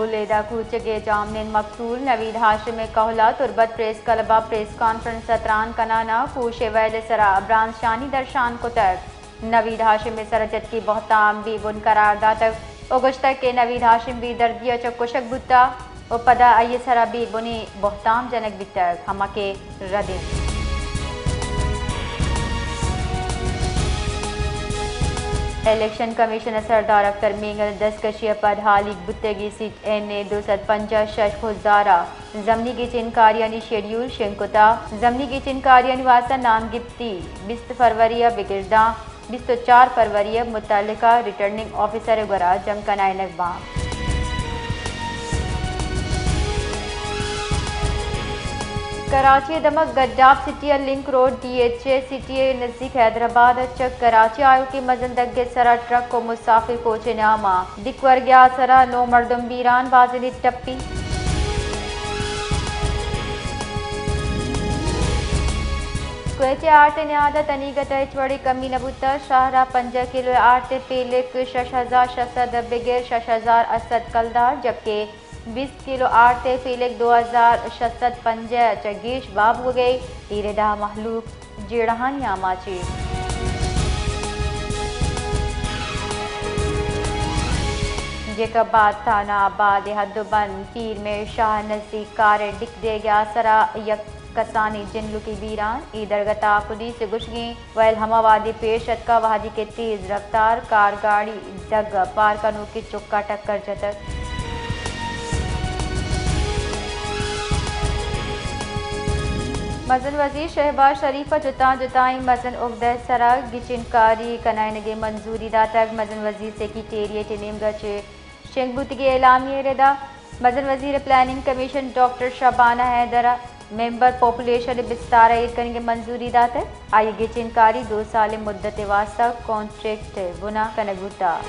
بلیدہ کوچگ ء جامنند مقتول نوید ہاشم ء کہول ء تربت پریس کلب ء پریس کانفرنس ء تران کنان ء کوش ء ویل ء سرا برانز شانی درشان کتگ۔ نوید ہاشم ء سرا جتکی بہتام بے بن قرار داتگ و گوشتگ کہ نوید ہاشم بے دردی ء چہ کشگ بوتگ و پدا آئی ء سرا بے بنیں بہتام جنگ بیتگ، ہما کہ رد انت۔ الیکشن کمیشن ء سردار اختر مینگل ء دستکشی ء پد ہالیگ بوتگی سیٹ این اے دو سد پنجاہ شش خضدار ء ضمنی گچین کاریانی شیڈیول شنگ کتگ۔ ضمنی گچین کاریانی واستہ نام گپتی بیست فروری ء بگر داں بیست و چار فروری ء متعلقہ ریٹرننگ آفیسر ء گورا جم کنائینگ باں۔ کراچی ء دمگ گڈاپ سٹی ء link road D H A city ء نزیک حیدرآباد ء چہ کراچی آیوکیں مزن دگ ء سرا ٹرک و مسافر کوچ ء نیام ء ڈیک ورگ ء آسرا نو مردم بیران، بازینے ٹپی۔ کوئٹہ ء آرت ء نہاد ء تنیگت ء ہچ وڑیں کمی نہ بوتگ، شہر ء پنجاہ کلو ء آرت ء پیلک شش ہزار شش سد ء بگر شش ہزار ہشت سد کلدار، جبکہ بیست کلو آرت ء پیلک دو ہزار شش سد پنجاہ ء چہ گیش بہا بوگ ء ایر ء دہ مہلوک جیڑہانی آماچ انت۔ جیکب آباد تھانہ آباد ء حد و بند پیر میر شاہ نزیک کار ء ڈیک دیگ ء آسرا یک کسانیں جنلوکے بیران، اے درگت ء پولیس ء گوشگیں ویل ہما وہدی پیش اتکا وہدی کہ تیز رفتار کار گاڑی ڈگ ء پار کنوکیں چکا ٹکر جتگ۔ مزن وزیر شہباز شریف ء جتاں جتائیں مزن اگدہ ء سرا گچین کاری کنائینگ ء منظوری داتگ۔ مزن وزیر سیکریٹریٹ ء نیمگ ء چہ شنگ بوتگیں اعلامیہ ء ردا مزن وزیر ء پلاننگ کمیشن ڈاکٹر شبانہ حیدر ء ممبر پاپولیشن ء بستار ء ایر کنگ ء منظوری داتگ۔ آئی ء گچین کاری دو سال ء مدت ء واستہ کانٹریکٹ ء بنا کنگ بوتگ۔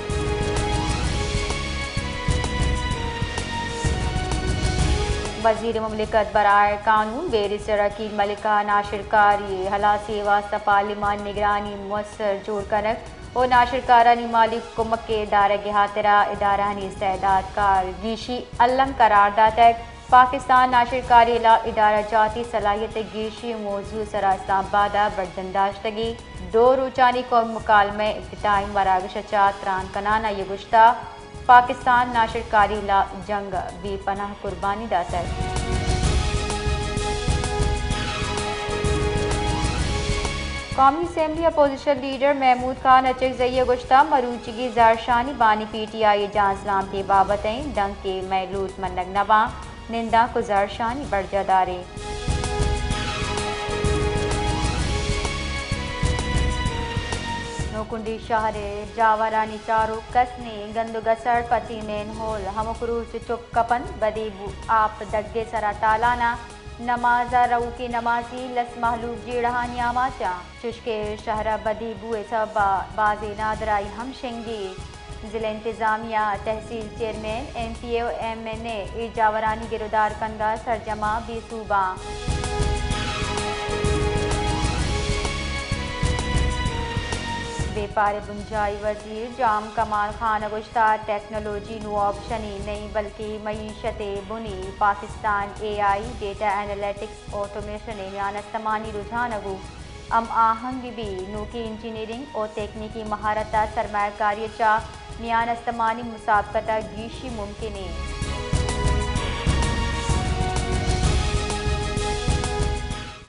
وزیر مملکت برائے قانون بیرسٹر عقیل ملک ء ناشرکاری ء ہلاسی ء واستہ پارلیمان نگرانی موثر جوڑ کنگ و ناشرکارانی مالی کمک ء دارگ ء ہاترا ادارہانی استعداد کار گیشی الم قرار داتگ۔ پاکستان ناشرکاری لا ادارہ جاتی صلاحیت ء گیشی موضوع سرا اسلام آباد ء برجم داشتگی دو روچانی قومی مکالمہ ء افتتاحی مراگش ء چہ تران کنان ء آئی ء گوشتگ، پاکستان ناشرکاری لا جنگ ء بے پناہ قربانی داتگ۔ قومی اسمبلی اپوزیشن لیڈر محمود خان اچکزئی ء گوشتگ، مروچیگی زہرشانی بانی پی ٹی آئی ء جہانزلامتی بابت ء انت، دانکہ مئے لوٹ منگ نہ باں، نندانک و زہرشانی برجاہ داریں۔ نوکنڈی شہر ء جاورانی چاروک کس نیں، گند و گسر، پتی، مین ہول، ہمک روچ چک کپنت، بدی بو آپ دگ ء سرا تالان ء نماز ء روکیں نمازی لس مہلوک جیڑہانی آماچ انت، چوشکہ شہر ء بدی بو ء سبب ء بازیں نادراہی ہم شنگی۔ ضلع انتظامیہ، تحصیل چیئرمین، ایم پی اے و ایم این اے اے جاورانی گرودار کنگ ء سرجم ء بے سوب انت۔ بیپار ء بنجاہی وزیر جام کمال خان ء گوشتگ، ٹیکنالوجی نوں آپشنے نہ انت بلکیں معیشت ء بنے، پاکستان اے آئی، ڈیٹا انالیٹکس، آٹومیشن ء میان استمانی رجحان ء گوں ہم آہنگ بہ بیت، نوکیں انجینئرنگ و تکنیکی مہارت ء سرمایہ کاری ء چہ میان استمانی مسابقت ء گیشی ممکن انت۔